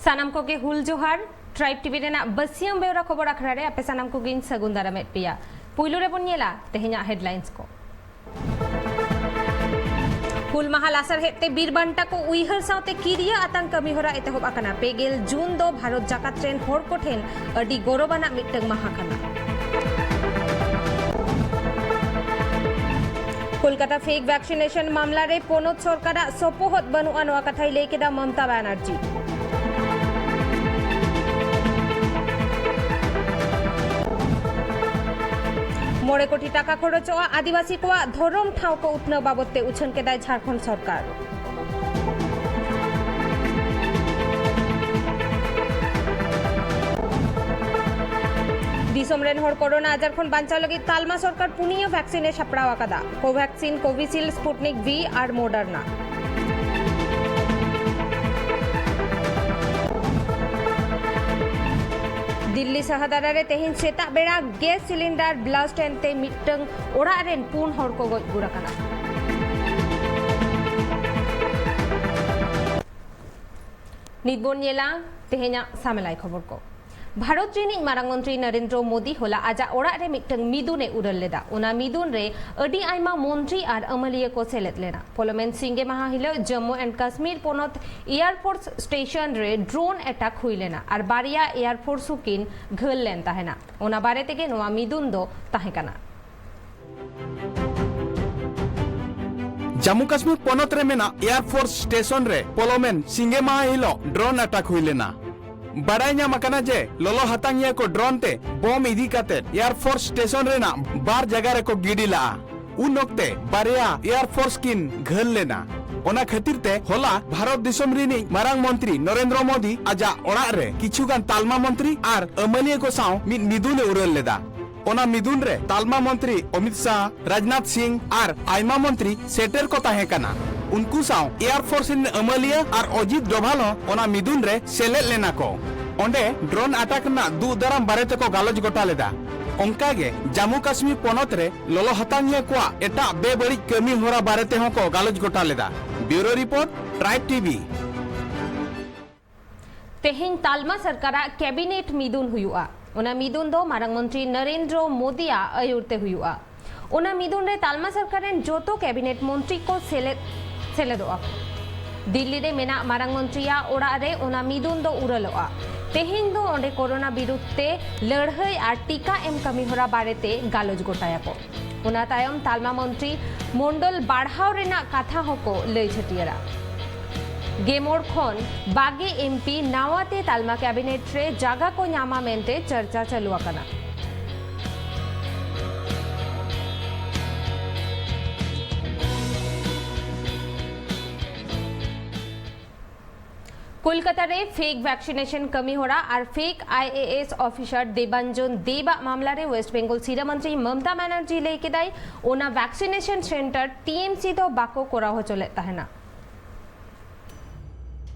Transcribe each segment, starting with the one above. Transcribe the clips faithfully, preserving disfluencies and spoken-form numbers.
ᱥᱟᱱᱟᱢ ᱠᱚᱜᱮ ᱦᱩᱞ ᱡᱚᱦᱟᱨ᱾ ᱴᱨᱟᱭᱤᱵᱽ ᱴᱤᱵᱷᱤ ᱨᱮᱱᱟᱜ ᱵᱟᱹᱥᱭᱟᱹᱢ ᱵᱮᱣᱨᱟ ᱠᱷᱚᱵᱚᱨ ᱟᱠᱷᱲᱟ ᱨᱮ ᱟᱯᱮ ᱥᱟᱱᱟᱢ ᱠᱚᱜᱮᱧ ᱥᱟᱹᱜᱩᱱ ᱫᱟᱨᱟᱢᱮᱫ ᱯᱮᱭᱟ᱾ ᱯᱩᱭᱞᱩ ᱨᱮᱵᱚᱱ ᱧᱮᱞᱟ ᱛᱮᱦᱮᱧᱟᱜ ᱦᱮᱰᱞᱟᱭᱤᱱᱥ ᱠᱚ᱾ ᱦᱩᱞ ᱢᱟᱦᱟ ᱞᱟᱥᱟᱲᱦᱮᱫ ᱛᱮ ᱵᱤᱨ ᱵᱟᱱᱴᱟ ᱠᱚ ᱩᱭᱦᱟᱹᱨ ᱥᱟᱶᱛᱮ ᱠᱤᱨᱤᱭᱟᱹ ᱟᱛᱟᱝ ᱠᱟᱹᱢᱤ ᱦᱚᱨᱟ ᱮᱛᱚᱦᱚᱵ ᱟᱠᱟᱱᱟ᱾ ᱯᱮ ᱜᱮᱞ ᱡᱩᱱ ᱫᱚ ᱵᱷᱟᱨᱚᱛ ᱡᱟᱠᱟᱛ ᱨᱮᱱ ᱦᱚᱲ ᱠᱚ ᱴᱷᱮᱱ ᱟᱹᱰᱤ ᱜᱚᱨᱚᱵᱟᱱᱟᱜ ᱢᱤᱫᱴᱟᱝ ᱢᱟᱦᱟ ᱠᱟᱱᱟ᱾ ᱠᱳᱞᱠᱟᱛᱟ ᱯᱷᱮᱠ ᱵᱷᱮᱠᱥᱤᱱᱮᱥᱚᱱ ᱢᱟᱢᱞᱟ ᱨᱮ ᱯᱚᱱᱚᱛ ᱥᱚᱨᱠᱟᱨᱟᱜ ᱥᱚᱯᱚᱦᱚᱫ ᱵᱟᱹᱱᱩᱜᱼᱟ, ᱱᱚᱣᱟ ᱠᱟᱛᱷᱟᱭ ᱞᱟᱹᱭ ᱠᱮᱫᱟ ᱢᱚᱢᱚᱛᱟ ᱵᱟᱱᱟᱨᱡᱤ᱾ ᱢᱚᱬᱮ ᱠᱳᱴᱤ ᱴᱟᱠᱟ ᱠᱷᱚᱨᱚᱪᱚᱜᱼᱟ ᱟᱹᱫᱤᱵᱟᱹᱥᱤ ᱠᱚᱣᱟᱜ ᱫᱷᱚᱨᱚᱢ ᱴᱷᱟᱶ ᱠᱚ ᱩᱛᱱᱟᱹᱣ ᱵᱟᱵᱚᱫ ᱛᱮ ᱩᱪᱷᱟᱹᱱ ᱠᱮᱫᱟᱭ ᱡᱷᱟᱲᱠᱷᱚᱸᱰ ᱥᱚᱨᱠᱟᱨ᱾ ᱫᱤᱥᱚᱢ ᱨᱮᱱ ᱦᱚᱲ ᱠᱳᱨᱳᱱᱟ ᱟᱡᱟᱨ ᱠᱷᱚᱱ ᱵᱟᱧᱪᱟᱣ ᱞᱟᱹᱜᱤᱫ ᱛᱟᱞᱢᱟ ᱥᱚᱨᱠᱟᱨ ᱯᱩᱱᱭᱟᱹ ᱵᱷᱮᱠᱥᱤᱱ ᱮ ᱥᱟᱯᱲᱟᱣ ᱟᱠᱟᱫᱟ, ᱠᱳᱵᱷᱮᱠᱥᱤᱱ, ᱠᱳᱵᱷᱤᱥᱤᱞᱰ, ᱥᱯᱩᱴᱱᱤᱠ ᱵᱷᱤ ᱟᱨ ᱢᱚᱰᱟᱨᱱᱟ᱾ ᱫᱤᱞᱞᱤ ᱥᱟᱦᱟᱫᱟᱨᱟ ᱨᱮ ᱛᱮᱦᱮᱧ ᱥᱮᱛᱟᱜ ᱵᱮᱲᱟ ᱜᱮᱥ ᱥᱤᱞᱤᱱᱰᱟᱨ ᱵᱞᱟᱥᱴ ᱮᱱᱛᱮ ᱢᱤᱫᱴᱟᱝ ᱚᱲᱟᱜ ᱨᱮᱱ ᱯᱩᱱ ᱦᱚᱲ ᱠᱚ ᱜᱚᱡ ᱜᱩᱨ ᱟᱠᱟᱱᱟ᱾ ᱱᱤᱛ ᱵᱚᱱ ᱧᱮᱞᱟ ᱛᱮᱦᱮᱧᱟᱜ ᱥᱟᱢᱮᱞᱟᱭ ᱠᱷᱚᱵᱚᱨ ᱠᱚ᱾ ᱵᱷᱟᱨᱚᱛ ᱨᱤᱱᱤᱡ ᱢᱟᱨᱟᱝ ᱢᱚᱱᱛᱨᱤ ᱱᱚᱨᱮᱱᱫᱨᱚ ᱢᱳᱫᱤ ᱦᱚᱞᱟ ᱟᱡᱟᱜ ᱚᱲᱟᱜ ᱨᱮ ᱢᱤᱫᱴᱟᱝ ᱢᱤᱫᱩᱱ ᱮ ᱩᱨᱟᱹᱞ ᱞᱮᱫᱟ᱾ ᱚᱱᱟ ᱢᱤᱫᱩᱱ ᱨᱮ ᱟᱹᱰᱤ ᱟᱭᱢᱟ ᱢᱚᱱᱛᱨᱤ ᱟᱨ ᱟᱹᱢᱟᱹᱞᱤᱭᱟᱹ ᱠᱚ ᱥᱮᱞᱮᱫ ᱞᱮᱱᱟ᱾ ᱯᱚᱞᱚᱢᱮᱱ ᱥᱤᱸᱜᱮ ᱢᱟᱦᱟ ᱦᱤᱞᱚᱜ ᱡᱚᱢᱢᱩ ᱮᱱᱰ ᱠᱟᱥᱢᱤᱨ ᱯᱚᱱᱚᱛ ᱮᱭᱟᱨ ᱯᱷᱳᱨᱥ ᱥᱴᱮᱥᱚᱱ ᱨᱮ ᱰᱨᱳᱱ ᱮᱴᱟᱠ ᱦᱩᱭ ᱞᱮᱱᱟ ᱟᱨ ᱵᱟᱨᱭᱟ ᱮᱭᱟᱨ ᱯᱷᱳᱨᱥ ᱦᱚᱸᱠᱤᱱ ᱜᱷᱟᱹᱞ ᱞᱮᱱ ᱛᱟᱦᱮᱱᱟ᱾ ᱚᱱᱟ ᱵᱟᱨᱮ ᱛᱮᱜᱮ ᱱᱚᱣᱟ ᱢᱤᱫᱩᱱ ᱫᱚ ᱛᱟᱦᱮᱸ ᱠᱟᱱᱟ᱾ ᱡᱟᱢᱢᱩ ᱠᱟᱥᱢᱤᱨ ᱯᱚᱱᱚᱛ ᱨᱮ ᱢᱮᱱᱟᱜ ᱮᱭᱟᱨ ᱯᱷᱳᱨᱥ ᱥᱴᱮᱥᱚᱱ ᱨᱮ ᱯᱚᱞᱚᱢᱮᱱ ᱥᱤᱸᱜᱮ ᱢᱟᱦᱟ ᱦᱤᱞᱚᱜ ᱰᱨᱳᱱ ᱟᱴᱟᱠ ᱦᱩᱭ ᱞᱮᱱᱟ᱾ ᱵᱟᱰᱟᱭ ᱧᱟᱢ ᱟᱠᱟᱱᱟ ᱡᱮ ᱞᱚᱞᱚ ᱦᱟᱛᱟᱝᱤᱭᱟᱹ ᱠᱚ ᱰᱨᱳᱱ ᱛᱮ ᱵᱚᱢ ᱤᱫᱤ ᱠᱟᱛᱮ ᱮᱭᱟᱨ ᱯᱷᱳᱨᱥ ᱥᱴᱮᱥᱚᱱ ᱨᱮᱱᱟᱜ ᱵᱟᱨ ᱡᱟᱭᱜᱟ ᱨᱮᱠᱚ ᱜᱤᱰᱤ ᱞᱟᱜᱼᱟ᱾ ᱩᱱ ᱚᱠᱛᱮ ᱵᱟᱨᱭᱟ ᱮᱭᱟᱨ ᱯᱷᱳᱨᱥ ᱠᱤᱱ ᱜᱷᱟᱹᱞ ᱞᱮᱱᱟ᱾ ᱚᱱᱟ ᱠᱷᱟᱹᱛᱤᱨ ᱛᱮ ᱦᱚᱞᱟ ᱵᱷᱟᱨᱚᱛ ᱫᱤᱥᱚᱢ ᱨᱤᱱᱤᱡ ᱢᱟᱨᱟᱝ ᱢᱚᱱᱛᱨᱤ ᱱᱚᱨᱮᱱᱫᱨᱚ ᱢᱳᱫᱤ ᱟᱡᱟᱜ ᱚᱲᱟᱜ ᱨᱮ ᱠᱤᱪᱷᱩ ᱜᱟᱱ ᱛᱟᱞᱢᱟ ᱢᱚᱱᱛᱨᱤ ᱟᱨ ᱟᱹᱢᱟᱹᱞᱤᱭᱟᱹ ᱠᱚ ᱥᱟᱶ ᱢᱤᱫ ᱢᱤᱫᱩᱱ ᱮ ᱩᱨᱟᱹᱞ ᱞᱮᱫᱟ᱾ ᱚᱱᱟ ᱢᱤᱫᱩᱱ ᱨᱮ ᱛᱟᱞᱢᱟ ᱢᱚᱱᱛᱨᱤ ᱚᱢᱤᱛ ᱥᱟᱦ, ᱨᱟᱡᱽᱱᱟᱛᱷ ᱥᱤᱝ ᱟᱨ ᱟᱭᱢᱟ ᱢᱚᱱᱛᱨᱤ ᱥᱮᱴᱮᱨ ᱠᱚ ᱛᱟᱦᱮᱸ ᱠᱟᱱᱟ᱾ ᱩᱱᱠᱩ ᱥᱟᱶ ᱮᱭᱟᱨ ᱯᱷᱳᱨᱥ ᱨᱤᱱ ᱟᱹᱢᱟᱹᱞᱤᱭᱟᱹ ᱟᱨ ᱚᱡᱤᱛ ᱰᱳᱵᱷᱟᱞ ᱦᱚᱸ ᱚᱱᱟ ᱢᱤᱫᱩᱱ ᱨᱮ ᱥᱮᱞᱮᱫ ᱞᱮᱱᱟ ᱠᱚ᱾ ᱚᱸᱰᱮ ᱰᱨᱳᱱ ᱟᱴᱟᱠ ᱨᱮᱱᱟᱜ ᱫᱩᱜ ᱫᱟᱨᱟᱢ ᱵᱟᱨᱮ ᱛᱮᱠᱚ ᱜᱟᱞᱚᱪ ᱜᱚᱴᱟ ᱞᱮᱫᱟ᱾ ᱚᱱᱠᱟ ᱜᱮ ᱡᱟᱢᱢᱩ ᱠᱟᱥᱢᱤᱨ ᱯᱚᱱᱚᱛ ᱨᱮ ᱞᱚᱞᱚ ᱦᱟᱛᱟᱝᱤᱭᱟᱹ ᱠᱚᱣᱟᱜ ᱮᱴᱟᱜ ᱵᱮᱵᱟᱹᱲᱤᱡ ᱠᱟᱹᱢᱤ ᱦᱚᱨᱟ ᱵᱟᱨᱮ ᱛᱮᱦᱚᱸ ᱠᱚ ᱜᱟᱞᱚᱪ ᱜᱚᱴᱟ ᱞᱮᱫᱟ᱾ ᱵᱭᱩᱨᱳ ᱨᱤᱯᱳᱨᱴ, ᱴᱨᱟᱭᱤᱵᱽ ᱴᱤᱵᱷᱤ᱾ ᱛᱮᱦᱮᱧ ᱛᱟᱞᱢᱟ ᱥᱚᱨᱠᱟᱨᱟᱜ ᱠᱮᱵᱤᱱᱮᱴ ᱢᱤᱫᱩᱱ ᱦᱩᱭᱩᱜᱼᱟ᱾ ᱚᱱᱟ ᱢᱤᱫᱩᱱ ᱫᱚ ᱢᱟᱨᱟᱝ ᱢᱚᱱᱛᱨᱤ ᱱᱚᱨᱮᱱᱫᱨᱚ ᱢᱳᱫᱤᱭᱟᱜ ᱟᱹᱭᱩᱨ ᱛᱮ ᱦᱩᱭᱩᱜᱼᱟ᱾ ᱚᱱᱟ ᱢᱤᱫᱩᱱ ᱨᱮ ᱛᱟᱞᱢᱟ ᱥᱚᱨᱠᱟᱨ ᱨᱮᱱ ᱡᱚᱛᱚ ᱠᱮᱵᱤᱱᱮᱴ ᱢᱚᱱᱛᱨᱤ ᱠᱚ ᱥᱮᱞᱮᱫ ᱥᱮᱞᱮᱫᱚᱜᱼᱟ ᱠᱚ᱾ ᱫᱤᱞᱞᱤ ᱨᱮ ᱢᱮᱱᱟᱜ ᱢᱟᱨᱟᱝ ᱢᱚᱱᱛᱨᱤᱭᱟᱜ ᱚᱲᱟᱜ ᱨᱮ ᱚᱱᱟ ᱢᱤᱫᱩᱱ ᱫᱚ ᱩᱨᱟᱹᱞᱚᱜᱼᱟ᱾ ᱛᱮᱦᱮᱧ ᱫᱚ ᱚᱸᱰᱮ ᱠᱳᱨᱳᱱᱟ ᱵᱤᱨᱩᱫᱷ ᱛᱮ ᱞᱟᱹᱲᱦᱟᱹᱭ ᱟᱨ ᱴᱤᱠᱟ ᱮᱢ ᱠᱟᱹᱢᱤ ᱦᱚᱨᱟ ᱵᱟᱨᱮᱛᱮ ᱜᱟᱞᱚᱪ ᱜᱚᱴᱟᱭᱟᱠᱚ᱾ ᱚᱱᱟ ᱛᱟᱭᱚᱢ ᱛᱟᱞᱢᱟ ᱢᱚᱱᱛᱨᱤ ᱢᱚᱱᱰᱚᱞ ᱵᱟᱲᱦᱟᱣ ᱨᱮᱱᱟᱜ ᱠᱟᱛᱷᱟ ᱦᱚᱸᱠᱚ ᱞᱟᱹᱭ ᱪᱷᱟᱹᱴᱭᱟᱹᱨᱟ᱾ ᱜᱮᱢᱚᱲ ᱠᱷᱚᱱ ᱵᱟᱜᱮ ᱮᱢᱯᱤ ᱱᱟᱣᱟᱛᱮ ᱛᱟᱞᱢᱟ ᱠᱮᱵᱤᱱᱮᱴ ᱨᱮ ᱡᱟᱜᱟ ᱠᱚ ᱧᱟᱢᱟ ᱢᱮᱱᱛᱮ ᱪᱟᱨᱪᱟ ᱪᱟᱹᱞᱩ ᱟᱠᱟᱱᱟ᱾ ᱠᱳᱞᱠᱟᱛᱟ ᱨᱮ ᱯᱷᱮᱠ ᱵᱷᱮᱠᱥᱤᱱᱮᱥᱚᱱ ᱠᱟᱹᱢᱤ ᱦᱚᱨᱟ ᱟᱨ fake I A S officer Debanjan Deb ᱟᱜ ᱢᱟᱢᱞᱟ ᱨᱮ ᱣᱮᱥᱴ ᱵᱮᱝᱜᱚᱞ ᱥᱤᱨᱟᱹ ᱢᱚᱱᱛᱨᱤ ᱢᱚᱢᱛᱟ ᱵᱟᱱᱟᱨᱡᱤ ᱞᱟᱹᱭ ᱠᱮᱫᱟᱭ, ᱚᱱᱟ ᱵᱷᱮᱠᱥᱤᱱᱮᱥᱚᱱ ᱥᱮᱱᱴᱟᱨ ᱴᱤ ᱮᱢ ᱥᱤ ᱫᱚ ᱵᱟᱠᱚ ᱠᱚᱨᱟᱣ ᱦᱚᱪᱚ ᱞᱮᱫ ᱛᱟᱦᱮᱱᱟ᱾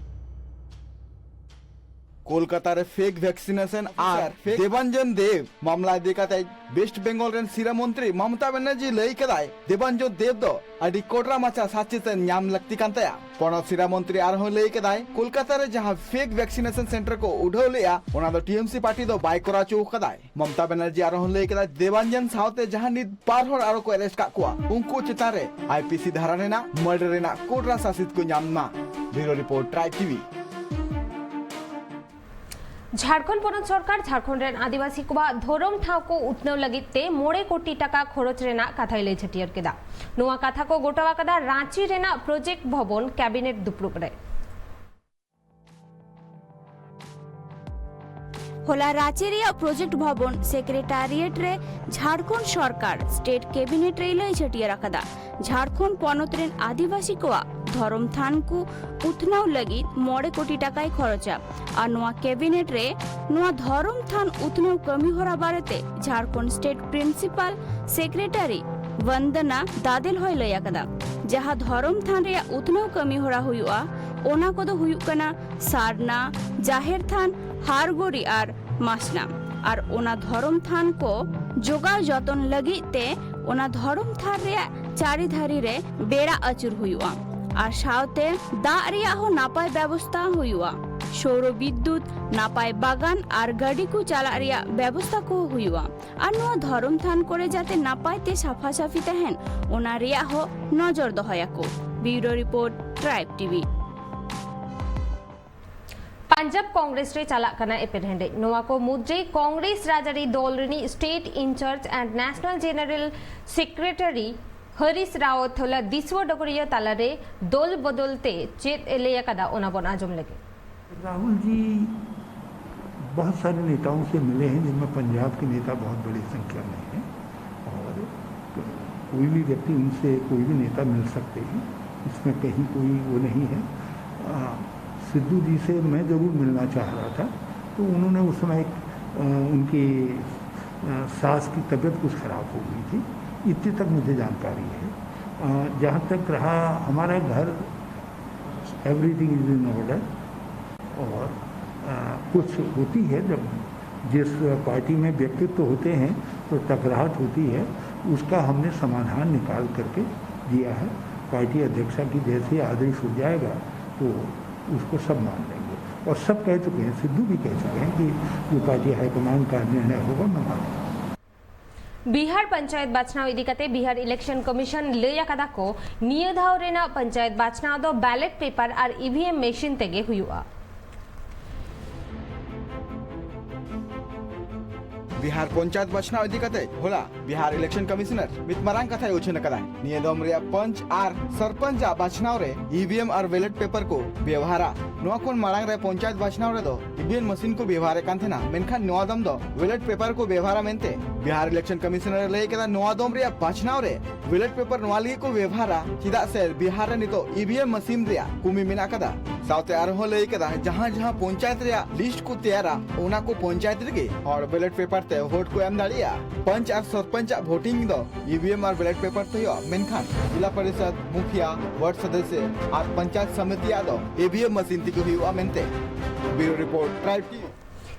ᱠᱳᱞᱠᱟᱛᱟ ᱨᱮ ᱯᱷᱮᱠ ᱵᱷᱮᱠᱥᱤᱱᱮᱥᱚᱱ ᱟᱨ ᱯᱷᱮᱠ ᱫᱮᱵᱟᱧᱡᱚᱱ ᱫᱮᱵ ᱢᱟᱢᱞᱟ ᱤᱫᱤ ᱠᱟᱛᱮ ᱣᱮᱥᱴ ᱵᱮᱝᱜᱚᱞ ᱨᱮᱱ ᱥᱤᱨᱟᱹ ᱢᱚᱱᱛᱨᱤ ᱢᱚᱢᱚᱛᱟ ᱵᱟᱱᱟᱨᱡᱤ ᱞᱟᱹᱭ ᱠᱮᱫᱟᱭ, ᱫᱮᱵᱟᱧᱡᱚᱱ ᱫᱮᱵ ᱫᱚ ᱟᱹᱰᱤ ᱠᱚᱰᱨᱟ ᱢᱟᱪᱷᱟ ᱥᱟᱥᱛᱤ ᱛᱮ ᱧᱟᱢ ᱞᱟᱹᱠᱛᱤ ᱠᱟᱱ ᱛᱟᱭᱟ᱾ ᱯᱚᱱᱚᱛ ᱥᱤᱨᱟᱹ ᱢᱚᱱᱛᱨᱤ ᱟᱨᱦᱚᱸ ᱞᱟᱹᱭ ᱠᱮᱫᱟᱭ, ᱠᱳᱞᱠᱟᱛᱟ ᱨᱮ ᱡᱟᱦᱟᱸ ᱯᱷᱮᱠ ᱵᱷᱮᱠᱥᱤᱱᱮᱥᱚᱱ ᱥᱮᱱᱴᱟᱨ ᱠᱚ ᱩᱰᱷᱟᱹᱣ ᱞᱮᱫᱼᱟ, ᱚᱱᱟ ᱫᱚ ᱴᱤ ᱮᱢ ᱥᱤ ᱯᱟᱨᱴᱤ ᱫᱚ ᱵᱟᱭ ᱠᱚᱨᱟᱣ ᱦᱚᱪᱚ ᱟᱠᱟᱫᱟᱭ᱾ ᱢᱚᱢᱚᱛᱟ ᱵᱟᱱᱟᱨᱡᱤ ᱟᱨᱦᱚᱸ ᱞᱟᱹᱭ ᱠᱮᱫᱟᱭ, ᱫᱮᱵᱟᱧᱡᱚᱱ ᱥᱟᱶᱛᱮ ᱡᱟᱦᱟᱸ ᱱᱤᱛ ᱵᱟᱨ ᱦᱚᱲ ᱟᱨᱚ ᱠᱚ ᱟᱨᱮᱥᱴ ᱠᱟᱜ ᱠᱚᱣᱟ, ᱩᱱᱠᱩ ᱪᱮᱛᱟᱱ ᱨᱮ ᱟᱭ ᱯᱤ ᱥᱤ ᱫᱷᱟᱨᱟ ᱨᱮᱱᱟᱜ ᱢᱟᱨᱰᱟᱨ ᱨᱮᱱᱟᱜ ᱠᱳᱰᱨᱟ ᱥᱟᱥᱤᱛ ᱠᱚ ᱧᱟᱢ ᱢᱟ᱾ ᱵᱤᱭᱩᱨᱳ ᱨᱤᱯᱳᱨᱴ, ᱴᱨᱟᱭᱤᱵᱽ ᱴᱤ ᱵᱷᱤ᱾ ᱡᱷᱟᱲᱠᱷᱚᱸᱰ ᱯᱚᱱᱚᱛ ᱥᱚᱨᱠᱟᱨ ᱡᱷᱟᱲᱠᱷᱚᱸᱰ ᱨᱮᱱ ᱟᱹᱫᱤᱵᱟᱹᱥᱤ ᱠᱚᱣᱟᱜ ᱫᱷᱚᱨᱚᱢ ᱴᱷᱟᱶ ᱠᱚ ᱩᱛᱱᱟᱹᱣ ᱞᱟᱹᱜᱤᱫ ᱛᱮ ᱢᱚᱬᱮ ᱠᱳᱴᱤ ᱴᱟᱠᱟ ᱠᱷᱚᱨᱚᱪ ᱨᱮᱱᱟᱜ ᱠᱟᱛᱷᱟᱭ ᱞᱟᱹᱭ ᱪᱷᱟᱹᱴᱭᱟᱹᱨ ᱠᱮᱫᱟ᱾ ᱱᱚᱣᱟ ᱠᱟᱛᱷᱟ ᱠᱚ ᱜᱚᱴᱟ ᱟᱠᱟᱫᱟ ᱨᱟᱸᱪᱤ ᱨᱮᱱᱟᱜ ᱯᱨᱚᱡᱮᱠᱴ ᱵᱷᱚᱵᱚᱱ ᱠᱮᱵᱤᱱᱮᱴ ᱫᱩᱯᱲᱩᱵ ᱨᱮ᱾ ᱦᱚᱞᱟ ᱨᱟᱸᱪᱤ ᱨᱮᱭᱟᱜ ᱯᱨᱚᱡᱮᱠᱴ ᱵᱷᱚᱵᱚᱱ ᱥᱮᱠᱨᱮᱴᱟᱨᱤᱭᱮᱴ ᱨᱮ ᱡᱷᱟᱲᱠᱷᱚᱸᱰ ᱥᱚᱨᱠᱟᱨ ᱥᱴᱮᱴ ᱠᱮᱵᱤᱱᱮᱴ ᱨᱮᱭ ᱞᱟᱹᱭ ᱪᱷᱟᱹᱴᱭᱟᱹᱨ ᱟᱠᱟᱫᱟ᱾ ᱡᱷᱟᱲᱠᱷᱚᱸᱰ ᱯᱚᱱᱚᱛ ᱨᱮᱱ ᱟᱹᱫᱤᱵᱟᱹᱥᱤ ᱠᱚᱣᱟᱜ ᱫᱷᱚᱨᱚᱢ ᱛᱷᱟᱱ ᱠᱚ ᱩᱛᱱᱟᱹᱣ ᱞᱟᱹᱜᱤᱫ ᱢᱚᱬᱮ ᱠᱳᱴᱤ ᱴᱟᱠᱟᱭ ᱠᱷᱚᱨᱚᱪᱟ᱾ ᱟᱨ ᱱᱚᱣᱟ ᱠᱮᱵᱤᱱᱮᱴ ᱨᱮ ᱱᱚᱣᱟ ᱫᱷᱚᱨᱚᱢ ᱛᱷᱟᱱ ᱩᱛᱱᱟᱹᱣ ᱠᱟᱹᱢᱤ ᱦᱚᱨᱟ ᱵᱟᱨᱮᱛᱮ ᱡᱷᱟᱲᱠᱷᱚᱸᱰ ᱥᱴᱮᱴ ᱯᱨᱤᱱᱥᱤᱯᱟᱞ ᱥᱮᱠᱨᱮᱴᱟᱨᱤ ᱵᱚᱱᱫᱚᱱᱟ ᱫᱟᱫᱮᱞ ᱦᱚᱸᱭ ᱞᱟᱹᱭ ᱟᱠᱟᱫᱟ, ᱡᱟᱦᱟᱸ ᱫᱷᱚᱨᱚᱢ ᱛᱷᱟᱱ ᱨᱮᱭᱟᱜ ᱩᱛᱱᱟᱹᱣ ᱠᱟᱹᱢᱤ ᱦᱚᱨᱟ ᱦᱩᱭᱩᱜᱼᱟ, ᱚᱱᱟ ᱠᱚᱫᱚ ᱦᱩᱭᱩᱜ ᱠᱟᱱᱟ ᱥᱟᱨᱱᱟ, ᱡᱟᱦᱮᱨ ᱛᱷᱟᱱ, ᱦᱟᱨᱜᱳᱨᱤ ᱟᱨ ᱢᱟᱥᱱᱟ᱾ ᱟᱨ ᱚᱱᱟ ᱫᱷᱚᱨᱚᱢ ᱛᱷᱟᱱ ᱠᱚ ᱡᱚᱜᱟᱣ ᱡᱚᱛᱚᱱ ᱞᱟᱹᱜᱤᱫ ᱛᱮ ᱚᱱᱟ ᱫᱷᱚᱨᱚᱢ ᱛᱷᱟᱱ ᱨᱮᱭᱟᱜ ᱪᱟᱹᱨᱤ ᱫᱷᱟᱨᱮ ᱨᱮ ᱵᱮᱲᱟ ᱟᱹᱪᱩᱨ ᱦᱩᱭᱩᱜᱼᱟ ᱟᱨ ᱥᱟᱶᱛᱮ ᱫᱟᱜ ᱨᱮᱭᱟᱜ ᱦᱚᱸ ᱱᱟᱯᱟᱭ ᱵᱮᱵᱚᱥᱛᱷᱟ ᱦᱩᱭᱩᱜᱼᱟ᱾ ᱥᱳᱣᱨᱚ ᱵᱤᱫᱽᱫᱩᱛ, ᱱᱟᱯᱟᱭ ᱵᱟᱜᱟᱱ ᱟᱨ ᱜᱟᱹᱰᱤ ᱠᱚ ᱪᱟᱞᱟᱜ ᱨᱮᱭᱟᱜ ᱵᱮᱵᱚᱥᱛᱟ ᱠᱚᱦᱚᱸ ᱦᱩᱭᱩᱜᱼᱟ᱾ ᱟᱨ ᱱᱚᱣᱟ ᱫᱷᱚᱨᱚᱢ ᱛᱷᱟᱱ ᱠᱚᱨᱮ ᱡᱟᱛᱮ ᱱᱟᱯᱟᱭ ᱛᱮ ᱥᱟᱯᱷᱟ ᱥᱟᱯᱷᱤ ᱛᱟᱦᱮᱱ, ᱚᱱᱟ ᱨᱮᱭᱟᱜ ᱦᱚᱸ ᱱᱚᱡᱚᱨ ᱫᱚᱦᱚᱭᱟᱠᱚ᱾ Bureau report, Tribe TV. Punjab Congress ᱨᱮ ᱪᱟᱞᱟᱜ ᱠᱟᱱᱟ ᱮᱯᱮᱨᱦᱮᱸᱰᱮᱡ᱾ ᱱᱚᱣᱟ ᱠᱚ ᱢᱩᱫᱽᱨᱮ ᱠᱚᱝᱜᱨᱮᱥ ᱨᱟᱡᱽᱟᱹᱨᱤ ᱫᱚᱞ ᱨᱤᱱᱤᱡ State Incharge and National General Secretary Harish Rao ᱛᱷᱚᱞᱟ ᱫᱤᱥᱣᱟᱹ ᱰᱚᱜᱚᱨᱤᱭᱟᱹ ᱛᱟᱞᱟᱨᱮ ᱫᱚᱞ ᱵᱚᱫᱚᱞ ᱛᱮ ᱪᱮᱫ ᱮ ᱞᱟᱹᱭ ᱟᱠᱟᱫᱟ, ᱚᱱᱟ ᱵᱚᱱ ᱟᱸᱡᱚᱢ ᱞᱮᱜᱮ᱾ राहुल जी बहुत सारे नेताओं से मिले हैं, जिनमें पंजाब के नेता बहुत बड़ी संख्या में हैं, और कोई भी व्यक्ति उनसे, कोई भी नेता मिल सकते हैं, इसमें कहीं कोई वो नहीं है। आ, सिद्धू जी से मैं ज़रूर मिलना चाह रहा था, तो उन्होंने उस समय एक, अ, उनकी, अ, सास की तबीयत कुछ ख़राब हो गई थी, इतने तक मुझे जानकारी है। अ, जहाँ तक रहा हमारा घर, everything is in order। और, अ, कुछ होती है, जब जिस पार्टी में व्यक्तित्व होते हैं तो टकराहट होती है, उसका हमने समाधान निकाल करके दिया है। पार्टी अध्यक्षा की जैसे ही आदेश हो जाएगा तो उसको सब मान लेंगे। और सब कह चुके हैं, सिद्धू भी कह चुके हैं कि जो पार्टी हाईकमान का निर्णय होगा, मैं मानूंगा। ᱵᱤᱦᱟᱨ ᱯᱚᱧᱪᱟᱭᱮᱛ ᱵᱟᱪᱷᱱᱟᱣ ᱤᱫᱤ ᱠᱟᱛᱮ ᱵᱤᱦᱟᱨ ᱤᱞᱮᱠᱥᱚᱱ ᱠᱚᱢᱤᱥᱚᱱ ᱞᱟᱹᱭ ᱟᱠᱟᱫᱟ ᱠᱚ, ᱱᱤᱭᱟᱹ ᱫᱷᱟᱣ ᱨᱮᱱᱟᱜ ᱯᱚᱧᱪᱟᱭᱮᱛ ᱵᱟᱪᱷᱱᱟᱣ ᱫᱚ ᱵᱮᱞᱮᱴ ᱯᱮᱯᱟᱨ ᱟᱨ ᱤᱵᱷᱤᱮᱢ ᱢᱮᱥᱤᱱ ᱛᱮᱜᱮ ᱦᱩᱭᱩᱜᱼᱟ᱾ ᱵᱤᱦᱟᱨ ᱯᱚᱧᱪᱟᱭᱮᱛ ᱵᱟᱪᱷᱱᱟᱣ ᱤᱫᱤ ᱠᱟᱛᱮ ᱦᱚᱞᱟ ᱵᱤᱦᱟᱨ ᱤᱞᱮᱠᱥᱚᱱ ᱠᱚᱢᱤᱥᱚᱱᱟᱨ ᱢᱤᱫ ᱢᱟᱨᱟᱝ ᱠᱟᱛᱷᱟᱭ ᱩᱪᱷᱟᱹᱱ ᱟᱠᱟᱫᱟ᱾ ᱱᱤᱭᱟᱹ ᱫᱚᱢ ᱨᱮᱭᱟᱜ ᱯᱚᱧᱪ ᱟᱨ ᱥᱚᱨᱯᱚᱧᱪ ᱟᱜ ᱵᱟᱪᱷᱱᱟᱣ ᱨᱮ ᱤᱵᱷᱤᱮᱢ ᱟᱨ ᱵᱮᱞᱮᱴ ᱯᱮᱯᱟᱨ ᱠᱚ ᱵᱮᱣᱦᱟᱨᱟ᱾ ᱱᱚᱣᱟ ᱠᱷᱚᱱ ᱢᱟᱲᱟᱝ ᱨᱮ ᱯᱚᱧᱪᱟᱭᱮᱛ ᱵᱟᱪᱷᱱᱟᱣ ᱨᱮᱫᱚ ᱤᱵᱷᱤᱮᱢ ᱢᱮᱥᱤᱱ ᱠᱚ ᱵᱮᱣᱦᱟᱨᱮᱫ ᱠᱟᱱ ᱛᱟᱦᱮᱱᱟ, ᱢᱮᱱᱠᱷᱟᱱ ᱱᱚᱣᱟ ᱫᱚᱢ ᱫᱚ ᱵᱮᱞᱮᱴ ᱯᱮᱯᱟᱨ ᱠᱚ ᱵᱮᱣᱦᱟᱨᱟ ᱢᱮᱱᱛᱮ ᱵᱤᱦᱟᱨ ᱤᱞᱮᱠᱥᱚᱱ ᱠᱚᱢᱤᱥᱚᱱᱟᱨ ᱮ ᱞᱟᱹᱭ ᱠᱮᱫᱟ᱾ ᱱᱚᱣᱟ ᱫᱚᱢ ᱨᱮᱭᱟᱜ ᱵᱟᱪᱷᱱᱟᱣ ᱨᱮ ᱵᱮᱞᱮᱴ ᱯᱮᱯᱟᱨ ᱱᱚᱣᱟ ᱞᱟᱹᱜᱤᱫ ᱠᱚ ᱵᱮᱣᱦᱟᱨᱟ, ᱪᱮᱫᱟᱜ ᱥᱮ ᱵᱤᱦᱟᱨ ᱨᱮ ᱱᱤᱛᱚᱜ ᱤᱵᱷᱤᱮᱢ ᱢᱮᱥᱤᱱ ᱨᱮᱭᱟᱜ ᱠᱚᱢᱤ ᱢᱮᱱᱟᱜ ᱟᱠᱟᱫᱟ᱾ ᱥᱟᱶᱛᱮ ᱟᱨᱦᱚᱸ ᱞᱟᱹᱭ ᱠᱮᱫᱟ, ᱡᱟᱦᱟᱸ ᱡᱟᱦᱟᱸ ᱯᱚᱧᱪᱟᱭᱮᱛ ᱨᱮᱭᱟᱜ ᱞᱤᱥᱴ ᱠᱚ ᱛᱮᱭᱟᱨᱟ, ᱚᱱᱟ ᱠᱚ ᱯᱚᱧᱪᱟᱭᱮᱛ ᱨᱮᱜᱮ ᱦᱚᱲ ᱵᱮᱞᱮᱴ ᱯᱮᱯᱟᱨ ᱛᱮ ᱵᱷᱳᱴ ᱠᱚ ᱮᱢ ᱫᱟᱲᱮᱭᱟᱜᱼᱟ᱾ ᱯᱚᱧᱪ ᱟᱨ ᱥᱚᱨᱯᱚᱧᱪ ᱟᱜ ᱵᱷᱳᱴᱤᱝ ᱫᱚ ᱤᱵᱷᱤᱮᱢ ᱟᱨ ᱵᱮᱞᱮᱴ ᱯᱮᱯᱟᱨ ᱛᱮ ᱦᱩᱭᱩᱜᱼᱟ, ᱢᱮᱱᱠᱷᱟᱱ ᱡᱤᱞᱟ ᱯᱚᱨᱤᱥᱚᱫ, ᱢᱩᱠᱷᱤᱭᱟ, ᱣᱟᱨᱰ ᱥᱚᱫᱚᱥᱭᱚ ᱟᱨ ᱯᱚᱧᱪᱟᱭᱮᱛ ᱥᱚᱢᱤᱛᱤᱭᱟᱜ ᱫᱚ ᱤᱵᱷᱤᱮᱢ ᱢᱮᱥᱤᱱ ᱛᱮᱜᱮ ᱦᱩᱭᱩᱜᱼᱟ ᱢᱮᱱᱛᱮ᱾ Bureau report, Tribe TV.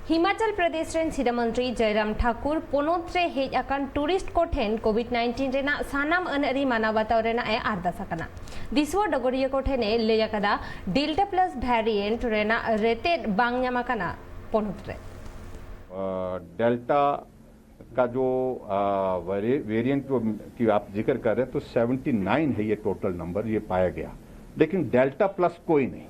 Himachal Pradesh ᱨᱮᱱ ᱥᱤᱨᱟᱹ ᱢᱚᱱᱛᱨᱤ ᱡᱚᱭᱨᱟᱢ ᱴᱷᱟᱠᱩᱨ ᱯᱚᱱᱚᱛ ᱨᱮ ᱦᱮᱡ ᱟᱠᱟᱱ ᱴᱩᱨᱤᱥᱴ ᱠᱚ ᱴᱷᱮᱱ ᱠᱳᱵᱷᱤᱰ ᱱᱟᱭᱤᱱᱴᱤᱱ ᱨᱮᱱᱟᱜ ᱥᱟᱱᱟᱢ ᱟᱹᱱ ᱟᱹᱨᱤ ᱢᱟᱱᱟᱣ ᱵᱟᱛᱟᱣ ᱨᱮᱱᱟᱜ ᱮ ᱟᱨᱫᱟᱥ ᱟᱠᱟᱱᱟ᱾ ᱫᱤᱥᱩᱣᱟᱹ ᱰᱚᱜᱚᱨᱤᱭᱟᱹ ᱠᱚ ᱴᱷᱮᱱ ᱮ ᱞᱟᱹᱭ ᱟᱠᱟᱫᱟ, ᱰᱮᱞᱴᱟ ᱯᱞᱟᱥ ᱵᱷᱮᱨᱤᱭᱮᱱᱴ ᱨᱮᱱᱟᱜ ᱨᱮᱛᱮᱫ ᱵᱟᱝ ᱧᱟᱢ ᱟᱠᱟᱱᱟ ᱯᱚᱱᱚᱛ ᱨᱮ᱾ डेल्टा का जो वेरिएंट जो कि आप जिक्र कर रहे हैं, तो सेवेंटी नाइन है ये टोटल नंबर, ये पाया गया। लेकिन डेल्टा प्लस कोई नहीं,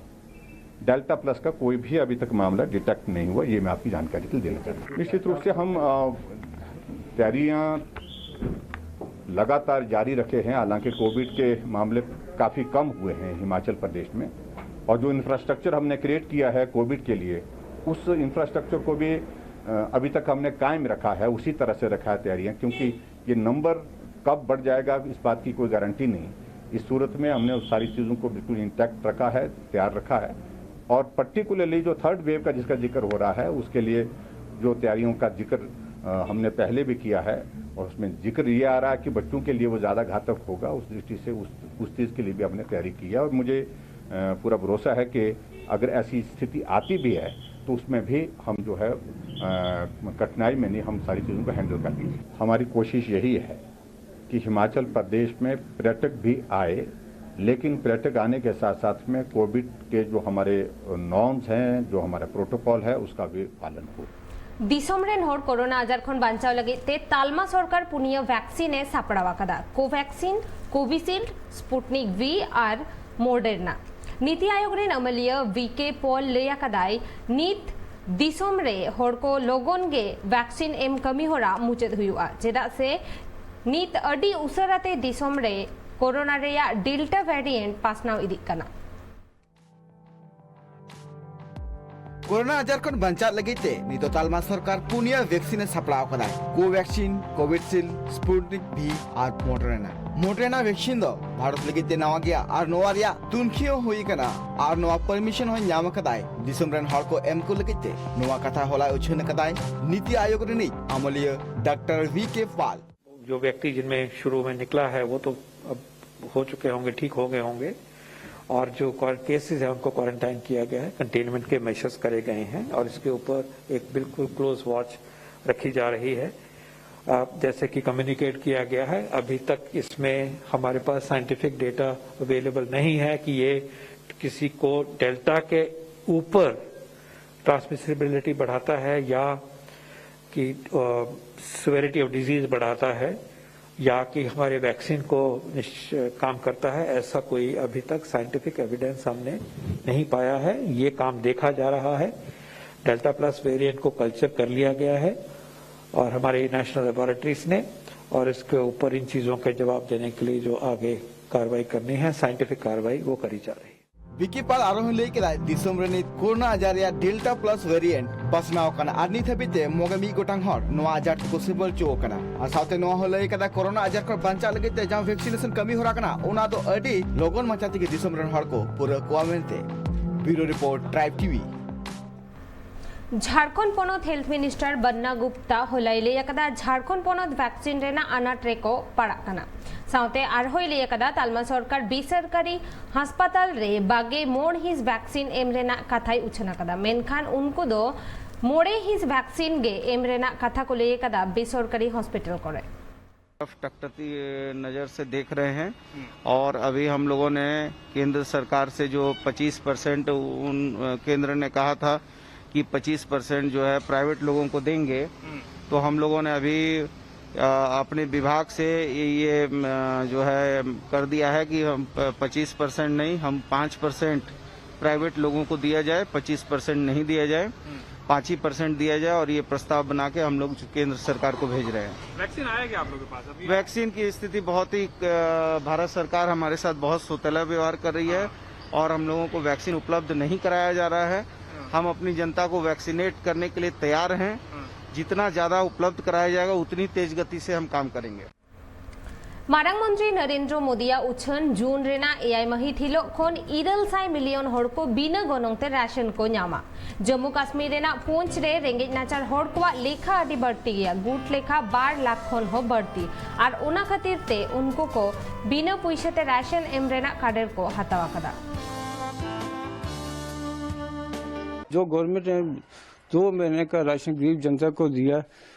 डेल्टा प्लस का कोई भी अभी तक मामला डिटेक्ट नहीं हुआ, ये मैं आपकी जानकारी के लिए देना चाहता हूँ। निश्चित रूप से हम अ, तैयारियां लगातार जारी रखे हैं। हालांकि कोविड के मामले काफ़ी कम हुए हैं हिमाचल प्रदेश में, और जो इंफ्रास्ट्रक्चर हमने क्रिएट किया है कोविड के लिए, उस इंफ्रास्ट्रक्चर को भी अ, अभी तक हमने कायम रखा है, उसी तरह से रखा है तैयारियां, क्योंकि ये नंबर कब बढ़ जाएगा, इस बात की कोई गारंटी नहीं। इस सूरत में हमने उस सारी चीज़ों को बिल्कुल इंटैक्ट रखा है, तैयार रखा है। और पर्टिकुलरली जो थर्ड वेव का जिसका जिक्र हो रहा है, उसके लिए जो तैयारियों का जिक्र अ, हमने पहले भी किया है, और उसमें जिक्र ये आ रहा है कि बच्चों के लिए वो ज़्यादा घातक होगा, उस दृष्टि से उस उस चीज़ के लिए भी हमने तैयारी की है। और मुझे अ, पूरा भरोसा है कि अगर ऐसी स्थिति आती भी है, तो उसमें भी हम जो है अ, कठिनाई में नहीं, हम सारी चीज़ों को हैंडल कर लेंगे। हमारी कोशिश यही है कि हिमाचल प्रदेश में पर्यटक भी आए, लेकिन पर्यटक आने के साथ साथ में कोविड के जो हमारे नॉर्म्स हैं, जो हमारा प्रोटोकॉल है, उसका भी पालन हो। ᱫᱤᱥᱚᱢ ᱨᱮᱱ ᱦᱚᱲ ᱠᱳᱨᱳᱱᱟ ᱟᱡᱟᱨ ᱠᱷᱚᱱ ᱵᱟᱧᱪᱟᱣ ᱞᱟᱹᱜᱤᱫ ᱛᱮ ᱛᱟᱞᱢᱟ ᱥᱚᱨᱠᱟᱨ ᱯᱩᱱᱭᱟᱹ ᱣᱮᱠᱥᱤᱱ ᱮ ᱥᱟᱯᱲᱟᱣ ᱟᱠᱟᱫᱟ᱾ ᱠᱳᱵᱷᱮᱠᱥᱤᱱ, ᱠᱳᱵᱷᱤᱥᱤᱞᱰ, ᱥᱯᱩᱴᱱᱤᱠ ᱵᱷᱤ ᱟᱨ ᱢᱚᱰᱮᱨᱱᱟ᱾ ᱱᱤᱛᱤ ᱟᱭᱳᱜᱽ ᱨᱮᱱ ᱟᱹᱢᱟᱹᱞᱤᱭᱟᱹ ᱵᱷᱤ ᱠᱮ ᱯᱚᱞ ᱞᱟᱹᱭ ᱟᱠᱟᱫᱟᱭ, ᱱᱤᱛ ᱫᱤᱥᱚᱢ ᱨᱮ ᱦᱚᱲ ᱠᱚ ᱞᱚᱜᱚᱱ ᱜᱮ ᱣᱮᱠᱥᱤᱱ ᱮᱢ ᱠᱟᱹᱢᱤ ᱦᱚᱨᱟ ᱢᱩᱪᱟᱹᱫ ᱦᱩᱭᱩᱜᱼᱟ, ᱪᱮᱫᱟᱜ ᱥᱮ ᱱᱤᱛ ᱟᱹᱰᱤ ᱩᱥᱟᱹᱨᱟ ᱛᱮ ᱫᱤᱥᱚᱢ ᱨᱮ ᱠᱳᱨᱳᱱᱟ ᱨᱮᱭᱟᱜ ᱰᱮᱞᱴᱟ ᱵᱷᱮᱨᱤᱭᱮᱱᱴ ᱯᱟᱥᱱᱟᱣ ᱤᱫᱤᱜ ᱠᱟᱱᱟ᱾ ᱠᱳᱨᱳᱱᱟ ᱟᱡᱟᱨ ᱠᱷᱚᱱ ᱵᱟᱧᱪᱟᱜ ᱞᱟᱹᱜᱤᱫ ᱛᱮ ᱱᱤᱛᱚᱜ ᱛᱟᱞᱢᱟ ᱥᱚᱨᱠᱟᱨ ᱯᱩᱱᱭᱟᱹ ᱣᱮᱠᱥᱤᱱ ᱮ ᱥᱟᱯᱲᱟᱣ ᱟᱠᱟᱫᱟ, ᱠᱳᱵᱷᱮᱠᱥᱤᱱ, ᱠᱳᱵᱷᱤᱰᱥᱤᱞᱰ, ᱥᱯᱩᱴᱱᱤᱠ ᱵᱷᱤ ᱟᱨ ᱢᱚᱰᱮᱨᱱᱟ᱾ ᱢᱚᱰᱮᱨᱱᱟ ᱣᱮᱠᱥᱤᱱ ᱫᱚ ᱵᱷᱟᱨᱚᱛ ᱞᱟᱹᱜᱤᱫ ᱛᱮ ᱱᱟᱣᱟ ᱜᱮᱭᱟ ᱟᱨ ᱱᱚᱣᱟ ᱨᱮᱭᱟᱜ ᱛᱩᱱᱠᱷᱤ ᱦᱚᱸ ᱦᱩᱭ ᱟᱠᱟᱱᱟ ᱟᱨ ᱱᱚᱣᱟ ᱯᱟᱨᱢᱤᱥᱚᱱ ᱦᱚᱸ ᱧᱟᱢ ᱟᱠᱟᱫᱟᱭ ᱫᱤᱥᱚᱢ ᱨᱮᱱ ᱦᱚᱲ ᱠᱚ ᱮᱢ ᱠᱚ ᱞᱟᱹᱜᱤᱫ ᱛᱮ᱾ ᱱᱚᱣᱟ ᱠᱟᱛᱷᱟ ᱦᱚᱞᱟᱭ ᱩᱪᱷᱟᱹᱱ ᱟᱠᱟᱫᱟᱭ ᱱᱤᱛᱤ ᱟᱭᱳᱜᱽ ᱨᱤᱱᱤᱡ ᱟᱹᱢᱟᱹᱞᱤᱭᱟᱹ ᱰᱟᱠᱛᱟᱨ ᱵᱷᱤ ᱠᱮ ᱯᱟᱞ᱾ जो व्यक्ति जिनमें शुरू में निकला है, वो तो अब हो चुके होंगे, ठीक हो गए होंगे। और जो केसेस हैं उनको क्वारंटाइन किया गया है, कंटेनमेंट के मेजर्स करे गए हैं और इसके ऊपर एक बिल्कुल क्लोज वॉच रखी जा रही है। अ, जैसे कि कम्युनिकेट किया गया है, अभी तक इसमें हमारे पास साइंटिफिक डेटा अवेलेबल नहीं है कि ये किसी को डेल्टा के ऊपर ट्रांसमिसिबिलिटी बढ़ाता है या कि सिवियरिटी ऑफ डिजीज बढ़ाता है या कि हमारे वैक्सीन को निश- काम करता है, ऐसा कोई अभी तक साइंटिफिक एविडेंस हमने नहीं पाया है। ये काम देखा जा रहा है। डेल्टा प्लस वेरिएंट को कल्चर कर लिया गया है और हमारे नेशनल लेबोरेटरीज ने, और इसके ऊपर इन चीज़ों के जवाब देने के लिए जो आगे कार्रवाई करनी है, साइंटिफिक कार्रवाई, वो करी जा रही है। ᱵᱤᱠᱤ ᱯᱟᱞ ᱟᱨᱦᱚᱸ ᱞᱟᱹᱭ ᱠᱮᱫᱟᱭ, ᱫᱤᱥᱚᱢ ᱨᱤᱱᱤᱡ ᱠᱳᱨᱳᱱᱟ ᱟᱡᱟᱨ ᱨᱮᱭᱟᱜ ᱰᱮᱞᱴᱟ ᱯᱞᱟᱥ ᱵᱷᱮᱨᱤᱭᱮᱱᱴ ᱯᱟᱥᱱᱟᱣ ᱟᱠᱟᱱᱟ ᱟᱨ ᱱᱤᱛ ᱦᱟᱹᱵᱤᱡ ᱛᱮ ᱢᱚᱜᱮ ᱢᱤᱫ ᱜᱚᱴᱟᱝ ᱦᱚᱲ ᱱᱚᱣᱟ ᱟᱡᱟᱨ ᱛᱮᱠᱚ ᱥᱤᱨᱵᱟᱹᱞ ᱦᱚᱪᱚ ᱟᱠᱟᱱᱟ᱾ ᱟᱨ ᱥᱟᱶᱛᱮ ᱱᱚᱣᱟ ᱦᱚᱸ ᱞᱟᱹᱭ ᱠᱟᱫᱟ, ᱠᱳᱨᱳᱱᱟ ᱟᱡᱟᱨ ᱠᱷᱚᱱ ᱵᱟᱧᱪᱟᱜ ᱞᱟᱹᱜᱤᱫ ᱛᱮ ᱡᱟᱦᱟᱸ ᱵᱷᱮᱠᱥᱤᱱᱮᱥᱚᱱ ᱠᱟᱹᱢᱤ ᱦᱚᱨᱟ ᱠᱟᱱᱟ, ᱚᱱᱟ ᱫᱚ ᱟᱹᱰᱤ ᱞᱚᱜᱚᱱ ᱢᱟᱪᱷᱟ ᱛᱮᱜᱮ ᱫᱤᱥᱚᱢ ᱨᱮᱱ ᱦᱚᱲ ᱠᱚ ᱯᱩᱨᱟᱹ ᱠᱚᱣᱟ ᱢᱮᱱᱛᱮ᱾ Bureau report, Tribe TV. Jharkhand ᱯᱚᱱᱚᱛ ᱦᱮᱞᱛᱷ ᱢᱤᱱᱤᱥᱴᱟᱨ ᱵᱟᱱᱱᱟ ᱜᱩᱯᱛᱟ ᱦᱚᱞᱟᱭ ᱞᱟᱹᱭ ᱟᱠᱟᱫᱟ, ᱡᱷᱟᱲᱠᱷᱚᱸᱰ ᱯᱚᱱᱚᱛ ᱵᱷᱮᱠᱥᱤᱱ ᱨᱮᱱᱟᱜ ᱟᱱᱟᱴ ᱨᱮᱠᱚ ᱯᱟᱲᱟᱜ ᱠᱟᱱᱟ᱾ ᱥᱟᱶᱛᱮ ᱟᱨᱦᱚᱸᱭ ᱞᱟᱹᱭ ᱟᱠᱟᱫᱟ, ᱛᱟᱞᱢᱟ ᱥᱚᱨᱠᱟᱨ ᱵᱮᱥᱚᱨᱠᱟᱨᱤ ᱦᱟᱥᱯᱟᱛᱟᱞ ᱨᱮ ᱵᱟᱜᱮ ᱢᱚᱬ ᱦᱤᱸᱥ ᱵᱷᱮᱠᱥᱤᱱ ᱮᱢ ᱨᱮᱱᱟᱜ ᱠᱟᱛᱷᱟᱭ ᱩᱪᱷᱟᱹᱱ ᱟᱠᱟᱫᱟ, ᱢᱮᱱᱠᱷᱟᱱ ᱩᱱᱠᱩ ᱫᱚ ᱢᱚᱬᱮ ᱦᱤᱸᱥ ᱵᱷᱮᱠᱥᱤᱱ ᱜᱮ ᱮᱢ ᱨᱮᱱᱟᱜ ᱠᱟᱛᱷᱟ ᱠᱚ ᱞᱟᱹᱭ ᱟᱠᱟᱫᱟ ᱵᱮᱥᱚᱨᱠᱟᱨᱤ ᱦᱚᱥᱯᱤᱴᱟᱞ ᱠᱚᱨᱮ᱾ तरफ टकटकी नज़र से देख रहे हैं और अभी हम लोगों ने केंद्र सरकार से जो पच्चीस परसेंट उन अ, केंद्र ने कहा था कि पच्चीस परसेंट जो है प्राइवेट लोगों को देंगे, तो हम लोगों ने अभी अ, अपने विभाग से ये ये, अ, जो है कर दिया है कि हम पच्चीस परसेंट नहीं, हम पाँच परसेंट प्राइवेट लोगों को दिया जाए, पच्चीस परसेंट नहीं दिया जाए, पाँच ही परसेंट दिया जाए। और ये प्रस्ताव बना के हम लोग केंद्र सरकार को भेज रहे हैं। वैक्सीन आया क्या आप लोगों के पास अभी? वैक्सीन की स्थिति बहुत ही अ, भारत सरकार हमारे साथ बहुत सौतेला व्यवहार कर रही है और हम लोगों को वैक्सीन उपलब्ध नहीं कराया जा रहा है। हम अपनी जनता को वैक्सीनेट करने के लिए तैयार हैं। जितना ज़्यादा उपलब्ध कराया जाएगा, उतनी तेज गति से हम काम करेंगे। ᱢᱟᱨᱟᱝ ᱢᱚᱱᱛᱨᱤ ᱱᱚᱨᱮᱱᱫᱨᱚ ᱢᱳᱫᱤᱭᱟᱜ ᱩᱪᱷᱟᱹᱱ ᱡᱩᱱ ᱨᱮᱱᱟᱜ ᱮᱭᱟᱭ ᱢᱟᱹᱦᱤᱛ ᱦᱤᱞᱚᱜ ᱠᱷᱚᱱ ᱤᱨᱟᱹᱞ ᱥᱟᱭ ᱢᱤᱞᱤᱭᱚᱱ ᱦᱚᱲ ᱠᱚ ᱵᱤᱱᱟᱹ ᱜᱚᱱᱚᱝ ᱛᱮ ᱨᱟᱥᱚᱱ ᱠᱚ ᱧᱟᱢᱟ᱾ ᱡᱚᱢᱢᱩ ᱠᱟᱥᱢᱤᱨ ᱨᱮᱱᱟᱜ ᱯᱩᱸᱪ ᱨᱮ ᱨᱮᱸᱜᱮᱡ ᱱᱟᱪᱟᱨ ᱦᱚᱲ ᱠᱚᱣᱟᱜ ᱞᱮᱠᱷᱟ ᱟᱹᱰᱤ ᱵᱟᱹᱲᱛᱤ ᱜᱮᱭᱟ, ᱜᱩᱴ ᱞᱮᱠᱷᱟ ᱵᱟᱨ ᱞᱟᱠᱷ ᱠᱷᱚᱱ ᱦᱚᱸ ᱵᱟᱹᱲᱛᱤ, ᱟᱨ ᱚᱱᱟ ᱠᱷᱟᱹᱛᱤᱨ ᱛᱮ ᱩᱱᱠᱩ ᱠᱚ ᱵᱤᱱᱟᱹ ᱯᱩᱭᱥᱟᱹ ᱛᱮ ᱨᱟᱥᱚᱱ ᱮᱢ ᱨᱮᱱᱟᱜ ᱠᱟᱰᱮᱨ ᱠᱚ ᱦᱟᱛᱟᱣ ᱟᱠᱟᱫᱟ᱾ जो गवर्नमेंट ने दो महीने का राशन गरीब जनता को दिया,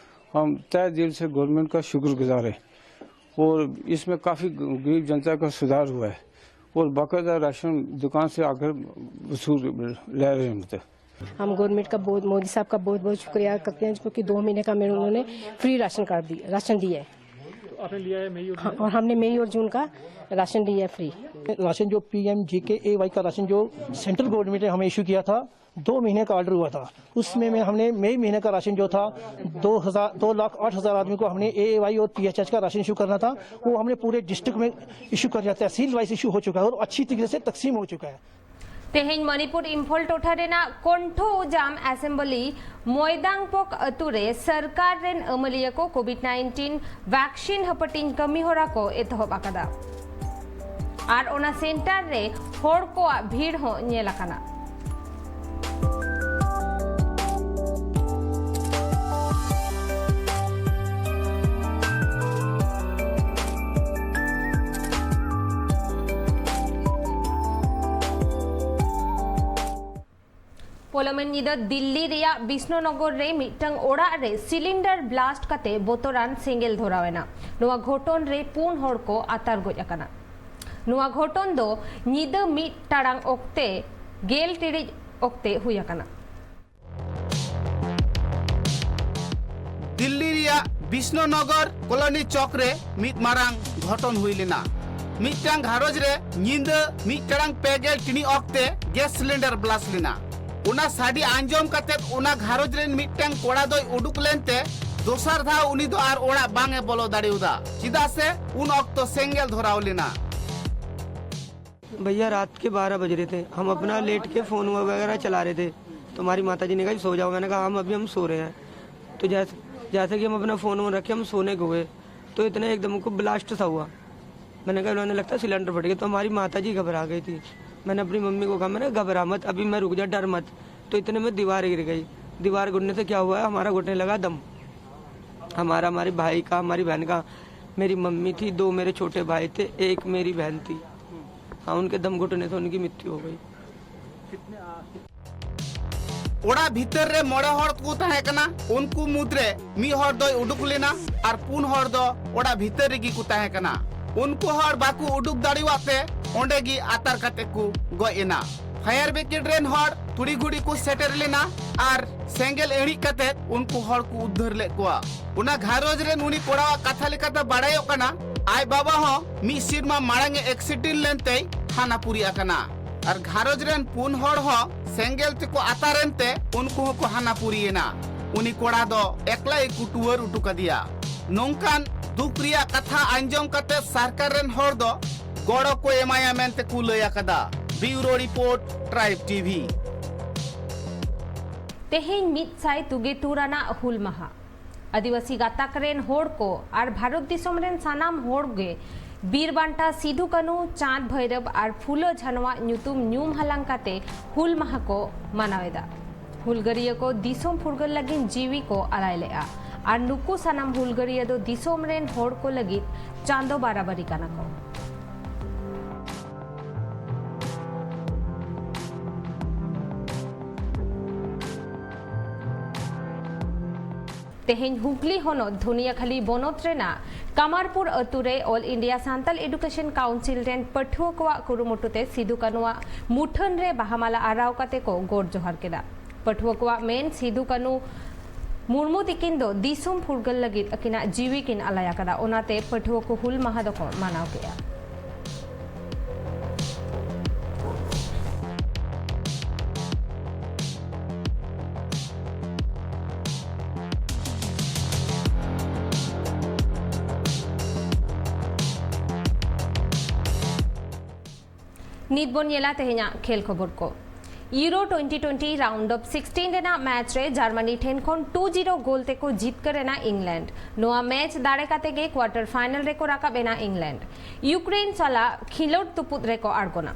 हम तहे दिल से गवर्नमेंट का शुक्रगुजार है। और इसमें काफ़ी गरीब जनता का सुधार हुआ है और बाकायदा राशन दुकान से आकर वसूल ले रहे हैं, मतलब। हम गवर्नमेंट का बहुत, मोदी साहब का बहुत बहुत शुक्रिया करते हैं, क्योंकि दो महीने का मेरे, उन्होंने फ्री राशन कार्ड दिया, राशन दिया है। तो आपने लिया है मई और हाँ, जून? और हमने मई और जून का राशन लिया है फ्री। राशन जो पी एम जी के ए वाई का राशन जो सेंट्रल गवर्नमेंट ने हमें इशू किया था, दो महीने का ऑर्डर हुआ था, उसमें में हमने मई महीने का राशन जो था, दो हज़ार, दो लाख आठ हज़ार आदमी को हमने ए ए वाई और पी एच एच का राशन इशू करना था, वो हमने पूरे डिस्ट्रिक्ट में इशू कर दिया, तहसील वाइज इशू हो चुका है और अच्छी तरीके से तकसीम हो चुका है। ᱛᱮᱦᱮᱧ ᱢᱚᱱᱤᱯᱩᱨ ᱤᱢᱯᱷᱚᱞ ᱴᱚᱴᱷᱟ ᱨᱮᱱᱟᱜ ᱠᱚᱱᱴᱷᱳ ᱩᱡᱟᱢ ᱟᱥᱮᱢᱵᱞᱤ ᱢᱚᱭᱫᱟᱝᱯᱚᱠ ᱟᱹᱛᱩ ᱨᱮ ᱥᱚᱨᱠᱟᱨ ᱨᱮᱱ ᱟᱹᱢᱟᱹᱞᱤᱭᱟᱹ ᱠᱚ ᱠᱳᱵᱷᱤᱰ ᱱᱟᱭᱤᱱᱴᱤᱱ ᱵᱷᱮᱠᱥᱤᱱ ᱦᱟᱹᱯᱟᱹᱴᱤᱧ ᱠᱟᱹᱢᱤ ᱦᱚᱨᱟ ᱠᱚ ᱮᱛᱚᱦᱚᱵ ᱟᱠᱟᱫᱟ᱾ ᱟᱨ ᱚᱱᱟ ᱥᱮᱱᱴᱟᱨ ᱨᱮ ᱦᱚᱲ ᱠᱚᱣᱟᱜ ᱵᱷᱤᱲ ᱦᱚᱸ ᱧᱮᱞ ᱟᱠᱟᱱᱟ᱾ ᱯᱚᱞᱚᱢᱮᱱ ᱧᱤᱫᱟᱹ ᱫᱤᱞᱞᱤ ᱨᱮᱭᱟᱜ ᱵᱤᱥᱱᱩᱱᱚᱜᱚᱨ ᱨᱮ ᱢᱤᱫᱴᱟᱝ ᱚᱲᱟᱜ ᱨᱮ ᱥᱤᱞᱤᱱᱰᱟᱨ ᱵᱞᱟᱥᱴ ᱠᱟᱛᱮ ᱵᱚᱛᱚᱨᱟᱱ ᱥᱮᱸᱜᱮᱞ ᱫᱷᱚᱨᱟᱣ ᱮᱱᱟ᱾ ᱱᱚᱣᱟ ᱜᱷᱚᱴᱚᱱ ᱨᱮ ᱯᱩᱱ ᱦᱚᱲ ᱠᱚ ᱟᱛᱟᱨ ᱜᱚᱡ ᱟᱠᱟᱱᱟ᱾ ᱱᱚᱣᱟ ᱜᱷᱚᱴᱚᱱ ᱫᱚ ᱧᱤᱫᱟᱹ ᱢᱤᱫ ᱴᱟᱲᱟᱝ ᱚᱠᱛᱮ, ᱜᱮᱞ ᱴᱤᱲᱤᱡ ᱚᱠᱛᱮ ᱦᱩᱭ ᱟᱠᱟᱱᱟ᱾ ᱫᱤᱞᱞᱤ ᱨᱮᱭᱟᱜ ᱵᱤᱥᱱᱩᱱᱚᱜᱚᱨ ᱠᱚᱞᱚᱱᱤ ᱪᱚᱠ ᱨᱮ ᱢᱤᱫ ᱢᱟᱨᱟᱝ ᱜᱷᱚᱴᱚᱱ ᱦᱩᱭ ᱞᱮᱱᱟ᱾ ᱢᱤᱫᱴᱟᱝ ᱜᱷᱟᱨᱚᱸᱡᱽ ᱨᱮ ᱧᱤᱫᱟᱹ ᱢᱤᱫ ᱴᱟᱲᱟᱝ ᱯᱮ ᱜᱮᱞ ᱴᱤᱬᱤᱡ ᱚᱠᱛᱮ ᱜᱮᱥ ᱥᱤᱞᱤᱱᱰᱟᱨ ᱵᱞᱟᱥᱴ ᱞᱮᱱᱟ᱾ ᱚᱱᱟ ᱥᱟᱰᱮ ᱟᱸᱡᱚᱢ ᱠᱟᱛᱮ ᱚᱱᱟ ᱜᱷᱟᱨᱚᱸᱡᱽ ᱨᱮᱱ ᱢᱤᱫᱴᱟᱝ ᱠᱚᱲᱟ ᱫᱚᱭ ᱩᱰᱩᱠ ᱞᱮᱱᱛᱮ ᱫᱚᱥᱟᱨ ᱫᱷᱟᱣ ᱩᱱᱤ ᱫᱚ ᱟᱨ ᱚᱲᱟᱜ ᱵᱟᱝ ᱮ ᱵᱚᱞᱚ ᱫᱟᱲᱮᱭᱟᱫᱟ, ᱪᱮᱫᱟᱜ ᱥᱮ ᱩᱱ ᱚᱠᱛᱚ ᱥᱮᱸᱜᱮᱞ ᱫᱷᱚᱨᱟᱣ ᱞᱮᱱᱟ᱾ भैया, रात के बारह बज रहे थे, हम अपना लेट के फ़ोन वगैरह चला रहे थे, तो हमारी माता जी ने कहा, "सो जाओ।" मैंने कहा, "हम अभी हम सो रहे हैं।" तो जैसे, जैसे कि हम अपना फ़ोन वोन रखे, हम सोने को गए, तो इतने एकदम को ब्लास्ट सा हुआ। मैंने कहा, "उन्होंने लगता है सिलेंडर फट गया।" तो हमारी माता जी घबरा गई थी। मैंने अपनी मम्मी को कहा, मैंने कहा, "घबरा मत, अभी मैं रुक जा, डर मत।" तो इतने में दीवार गिर गई। दीवार गिरने से क्या हुआ है, हमारा घुटने लगा दम। हमारा, हमारे भाई का, हमारी बहन का। मेरी मम्मी थी, दो मेरे छोटे भाई थे, एक मेरी बहन थी। हाँ, उनके दम घुटने से उनकी मृत्यु हो गई। ᱚᱲᱟᱜ ᱵᱷᱤᱛᱟᱹᱨ ᱨᱮ ᱢᱚᱬᱮ ᱦᱚᱲ ᱠᱚ ᱛᱟᱦᱮᱸ ᱠᱟᱱᱟ᱾ ᱩᱱᱠᱩ ᱢᱩᱫᱽᱨᱮ ᱢᱤᱫ ᱦᱚᱲ ᱫᱚᱭ ᱩᱰᱩᱠ ᱞᱮᱱᱟ ᱟᱨ ᱯᱩᱱ ᱦᱚᱲ ᱫᱚ ᱚᱲᱟᱜ ᱵᱷᱤᱛᱟᱹᱨ ᱨᱮᱜᱮ ᱠᱚ ᱛᱟᱦᱮᱸ ᱠᱟᱱᱟ᱾ ᱩᱱᱠᱩ ᱦᱚᱲ ᱵᱟᱠᱚ ᱩᱰᱩᱠ ᱫᱟᱲᱮᱭᱟᱜ ᱛᱮ ᱚᱸᱰᱮ ᱜᱮ ᱟᱛᱟᱨ ᱠᱟᱛᱮ ᱠᱚ ᱜᱚᱡ ᱮᱱᱟ᱾ ᱯᱷᱟᱭᱟᱨ ᱵᱨᱤᱜᱮᱰ ᱨᱮᱱ ᱦᱚᱲ ᱛᱩᱲᱤ ᱜᱷᱩᱲᱤ ᱠᱚ ᱥᱮᱴᱮᱨ ᱞᱮᱱᱟ ᱟᱨ ᱥᱮᱸᱜᱮᱞ ᱤᱬᱤᱡ ᱠᱟᱛᱮ ᱩᱱᱠᱩ ᱦᱚᱲ ᱠᱚ ᱩᱫᱽᱫᱷᱟᱹᱨ ᱞᱮᱫ ᱠᱚᱣᱟ᱾ ᱚᱱᱟ ᱜᱷᱟᱨᱚᱸᱡᱽ ᱨᱮᱱ ᱩᱱᱤ ᱠᱚᱲᱟᱣᱟᱜ ᱠᱟᱛᱷᱟ ᱞᱮᱠᱟᱛᱮ ᱵᱟᱲᱟᱭᱚᱜ ᱠᱟᱱᱟ, ᱟᱡ ᱵᱟᱵᱟ ᱦᱚᱸ ᱢᱤᱫ ᱥᱮᱨᱢᱟ ᱢᱟᱲᱟᱝ ᱮ ᱮᱠᱥᱤᱰᱮᱱᱴ ᱞᱮᱱᱛᱮᱭ ᱦᱟᱱᱟ ᱯᱩᱨᱤ ᱟᱠᱟᱱᱟ᱾ ᱟᱨ ᱜᱷᱟᱨᱚᱸᱡᱽ ᱨᱮᱱ ᱯᱩᱱ ᱦᱚᱲ ᱦᱚᱸ ᱥᱮᱸᱜᱮᱞ ᱛᱮᱠᱚ ᱟᱛᱟᱨ ᱮᱱᱛᱮ ᱩᱱᱠᱩ ᱦᱚᱸᱠᱚ ᱦᱟᱱᱟ ᱯᱩᱨᱤᱭᱮᱱᱟ᱾ ᱩᱱᱤ ᱠᱚᱲᱟ ᱫᱚ ᱮᱠᱞᱟ ᱜᱮᱠᱚ ᱴᱩᱣᱟᱹᱨ ᱦᱚᱴᱚ ᱠᱟᱫᱮᱭᱟ᱾ ᱱᱚᱝᱠᱟᱱ ᱫᱩᱠ ᱨᱮᱭᱟᱜ ᱠᱟᱛᱷᱟ ᱟᱸᱡᱚᱢ ᱠᱟᱛᱮ ᱥᱚᱨᱠᱟᱨ ᱨᱮᱱ ᱦᱚᱲ ᱫᱚ ᱜᱚᱲᱚ ᱠᱚ ᱮᱢᱟᱭᱟ ᱢᱮᱱᱛᱮ ᱠᱚ ᱞᱟᱹᱭ ᱟᱠᱟᱫᱟ᱾ ᱵᱤᱭᱩᱨᱳ ᱨᱤᱯᱳᱨᱴ, ᱴᱨᱟᱭᱤᱵᱽ ᱴᱤᱵᱷᱤ᱾ ᱛᱮᱦᱮᱧ ᱢᱤᱫ ᱥᱟᱭ ᱛᱩᱜᱮ ᱛᱩᱨ ᱟᱱᱟᱜ ᱦᱩᱞ ᱢᱟᱦᱟ᱾ ᱟᱹᱫᱤᱵᱟᱹᱥᱤ ᱜᱟᱛᱟᱠ ᱨᱮᱱ ᱦᱚᱲ ᱠᱚ ᱟᱨ ᱵᱷᱟᱨᱚᱛ ᱫᱤᱥᱚᱢ ᱨᱮᱱ ᱥᱟᱱᱟᱢ ᱦᱚᱲ ᱜᱮ ᱵᱤᱨ ᱵᱟᱱᱴᱟ ᱥᱤᱫᱩ ᱠᱟᱹᱱᱩ, ᱪᱟᱸᱫᱽ ᱵᱷᱟᱭᱨᱚᱵᱽ ᱟᱨ ᱯᱷᱩᱞᱳ ᱡᱷᱟᱱᱚᱣᱟᱜ ᱧᱩᱛᱩᱢ ᱧᱩᱢ ᱦᱟᱞᱟᱝ ᱠᱟᱛᱮ ᱦᱩᱞ ᱢᱟᱦᱟ ᱠᱚ ᱢᱟᱱᱟᱣ ᱮᱫᱟ᱾ ᱦᱩᱞᱜᱟᱹᱨᱤᱭᱟᱹ ᱠᱚ ᱫᱤᱥᱚᱢ ᱯᱷᱩᱨᱜᱟᱹᱞ ᱞᱟᱹᱜᱤᱫ ᱡᱤᱣᱤ ᱠᱚ ᱟᱞᱟᱭ ᱞᱮᱫᱼᱟ ᱟᱨ ᱱᱩᱠᱩ ᱥᱟᱱᱟᱢ ᱦᱩᱞᱜᱟᱹᱨᱤᱭᱟᱹ ᱫᱚ ᱫᱤᱥᱚᱢ ᱨᱮᱱ ᱦᱚᱲ ᱠᱚ ᱞᱟᱹᱜᱤᱫ ᱪᱟᱸᱫᱚ ᱵᱟᱨᱟᱵᱟᱨᱤ ᱠᱟᱱᱟ ᱠᱚ᱾ ᱛᱮᱦᱮᱧ ᱦᱩᱜᱽᱞᱤ ᱦᱚᱱᱚᱛ ᱫᱷᱩᱱᱤᱭᱟᱠᱷᱟᱞᱤ ᱵᱚᱱᱚᱛ ᱨᱮᱱᱟᱜ ᱠᱟᱢᱟᱨᱯᱩᱨ ᱟᱹᱛᱩ ᱨᱮ all India Santal education council ᱨᱮᱱ ᱯᱟᱹᱴᱷᱩᱣᱟᱹ ᱠᱚᱣᱟᱜ ᱠᱩᱨᱩᱢᱩᱴᱩ ᱛᱮ ᱥᱤᱫᱩ ᱠᱟᱹᱱᱩᱣᱟᱜ ᱢᱩᱴᱷᱟᱹᱱ ᱨᱮ ᱵᱟᱦᱟ ᱢᱟᱞᱟ ᱟᱨᱟᱣ ᱠᱟᱛᱮ ᱠᱚ ᱜᱚᱰ ᱡᱚᱦᱟᱨ ᱠᱮᱫᱟ᱾ ᱯᱟᱹᱴᱷᱩᱣᱟᱹ ᱠᱚᱣᱟᱜ ᱢᱮᱱ, ᱥᱤᱫᱩ ᱠᱟᱹᱱᱩ ᱢᱩᱨᱢᱩ ᱛᱤᱠᱤᱱ ᱫᱚ ᱫᱤᱥᱚᱢ ᱯᱷᱩᱨᱜᱟᱹᱞ ᱞᱟᱹᱜᱤᱫ ᱟᱹᱠᱤᱱᱟᱜ ᱡᱤᱣᱤ ᱠᱤᱱ ᱟᱞᱟᱭ ᱟᱠᱟᱫᱟ, ᱚᱱᱟᱛᱮ ᱯᱟᱹᱴᱷᱩᱣᱟᱹ ᱠᱚ ᱦᱩᱞ ᱢᱟᱦᱟ ᱫᱚᱠᱚ ᱢᱟᱱᱟᱣ ᱠᱮᱫᱼᱟ᱾ ᱱᱤᱛ ᱵᱚᱱ ᱧᱮᱞᱟ ᱛᱮᱦᱮᱧᱟᱜ ᱠᱷᱮᱞ ᱠᱷᱚᱵᱚᱨ ᱠᱚ᱾ Euro twenty twenty round of sixteen ᱨᱮᱱᱟᱜ ᱢᱮᱪ ᱨᱮ ᱡᱟᱨᱢᱟᱱᱤ ᱴᱷᱮᱱ ᱠᱷᱚᱱ two zero ᱜᱳᱞ ᱛᱮᱠᱚ ᱡᱤᱛᱠᱟᱹᱨ ᱮᱱᱟ ᱤᱝᱞᱮᱱᱰ᱾ ᱱᱚᱣᱟ ᱢᱮᱪ ᱫᱟᱲᱮ ᱠᱟᱛᱮ ᱜᱮ quarter final ᱨᱮᱠᱚ ᱨᱟᱠᱟᱵ ᱮᱱᱟ ᱤᱝᱞᱮᱱᱰ᱾ ᱤᱭᱩᱠᱨᱮᱱ ᱥᱟᱞᱟᱜ ᱠᱷᱮᱞᱳᱰ ᱛᱩᱯᱩᱫ ᱨᱮᱠᱚ ᱟᱬᱜᱚᱱᱟ᱾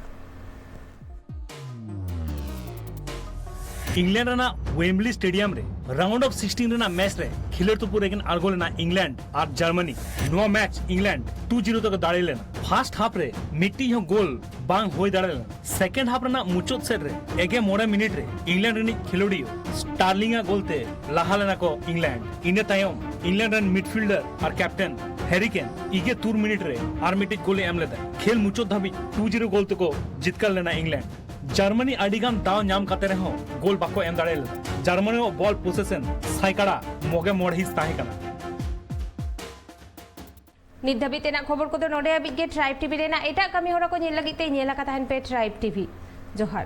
ᱤᱝᱞᱮᱱᱰ ᱨᱮᱱᱟᱜ ᱣᱮᱢᱵᱞᱤ ᱥᱴᱮᱰᱤᱭᱟᱢ ᱨᱮ round of sixteen ᱨᱮᱱᱟᱜ ᱢᱮᱪ ᱨᱮ ᱠᱷᱮᱞᱳᱰ ᱛᱩᱯᱩᱫ ᱨᱮᱠᱤᱱ ᱟᱬᱜᱚ ᱞᱮᱱᱟ ᱤᱝᱞᱮᱱᱰ ᱟᱨ ᱡᱟᱨᱢᱟᱱᱤ᱾ ᱱᱚᱣᱟ ᱢᱮᱪ ᱤᱝᱞᱮᱱᱰ two zero ᱛᱮᱠᱚ ᱫᱟᱲᱮ ᱞᱮᱱᱟ᱾ ᱯᱷᱟᱨᱥᱴ ᱦᱟᱯ ᱨᱮ ᱢᱤᱫᱴᱤᱡ ᱦᱚᱸ ᱜᱳᱞ ᱵᱟᱝ ᱦᱩᱭ ᱫᱟᱲᱮ ᱞᱮᱱᱟ᱾ ᱥᱮᱠᱮᱱᱰ ᱦᱟᱯ ᱨᱮᱱᱟᱜ ᱢᱩᱪᱟᱹᱫ ᱥᱮᱫ ᱨᱮ ᱮᱜᱮ ᱢᱚᱬᱮ ᱢᱤᱱᱤᱴ ᱨᱮ ᱤᱝᱞᱮᱱᱰ ᱨᱤᱱᱤᱡ ᱠᱷᱮᱞᱳᱰᱤᱭᱟᱹ ᱥᱴᱟᱨᱞᱤᱝ ᱟᱜ ᱜᱳᱞ ᱛᱮ ᱞᱟᱦᱟ ᱞᱮᱱᱟ ᱠᱚ ᱤᱝᱞᱮᱱᱰ᱾ ᱤᱱᱟᱹ ᱛᱟᱭᱚᱢ ᱤᱝᱞᱮᱱᱰ ᱨᱮᱱ ᱢᱤᱰᱯᱷᱤᱞᱰᱟᱨ ᱟᱨ ᱠᱮᱯᱴᱮᱱ ᱦᱮᱨᱤ ᱠᱮᱱ ᱮᱜᱮ ᱛᱩᱨ ᱢᱤᱱᱤᱴ ᱨᱮ ᱟᱨ ᱢᱤᱫᱴᱤᱡ ᱜᱳᱞ ᱮ ᱮᱢ ᱞᱮᱫᱟ᱾ ᱠᱷᱮᱞ ᱢᱩᱪᱟᱹᱫ ᱫᱷᱟᱹᱵᱤᱡ two zero ᱜᱳᱞ ᱛᱮᱠᱚ ᱡᱤᱛᱠᱟᱹᱨ ᱞᱮᱱᱟ ᱤᱝᱞᱮᱱᱰ᱾ ᱡᱟᱨᱢᱟᱱᱤ ᱟᱹᱰᱤ ᱜᱟᱱ ᱫᱟᱣ ᱧᱟᱢ ᱠᱟᱛᱮ ᱨᱮᱦᱚᱸ ᱜᱳᱞ ᱵᱟᱠᱚ ᱮᱢ ᱫᱟᱲᱮ ᱞᱮᱫᱟ᱾ ᱡᱟᱨᱢᱟᱱᱤ ᱟᱜ ᱵᱚᱞ ᱯᱚᱥᱮᱥᱚᱱ ᱥᱟᱭᱠᱟᱲᱟ ᱢᱚᱜᱮ ᱢᱚᱬᱮ ᱦᱤᱸᱥ ᱛᱟᱦᱮᱸ ᱠᱟᱱᱟ᱾ ᱱᱤᱛ ᱫᱷᱟᱹᱵᱤᱡ ᱛᱮᱱᱟᱜ ᱠᱷᱚᱵᱚᱨ ᱠᱚᱫᱚ ᱱᱚᱰᱮ ᱦᱟᱹᱵᱤᱡ ᱜᱮ᱾ ᱴᱨᱟᱭᱤᱵᱽ ᱴᱤᱵᱷᱤ ᱨᱮᱱᱟᱜ ᱮᱴᱟᱜ ᱠᱟᱹᱢᱤ ᱦᱚᱨᱟ ᱠᱚ ᱧᱮᱞ ᱞᱟᱹᱜᱤᱫ ᱛᱮ ᱧᱮᱞ ᱟᱠᱟ ᱛᱟᱦᱮᱱ ᱯᱮ ᱴᱨᱟᱭᱤᱵᱽ ᱴᱤᱵᱷᱤ᱾ ᱡᱚᱦᱟᱨ᱾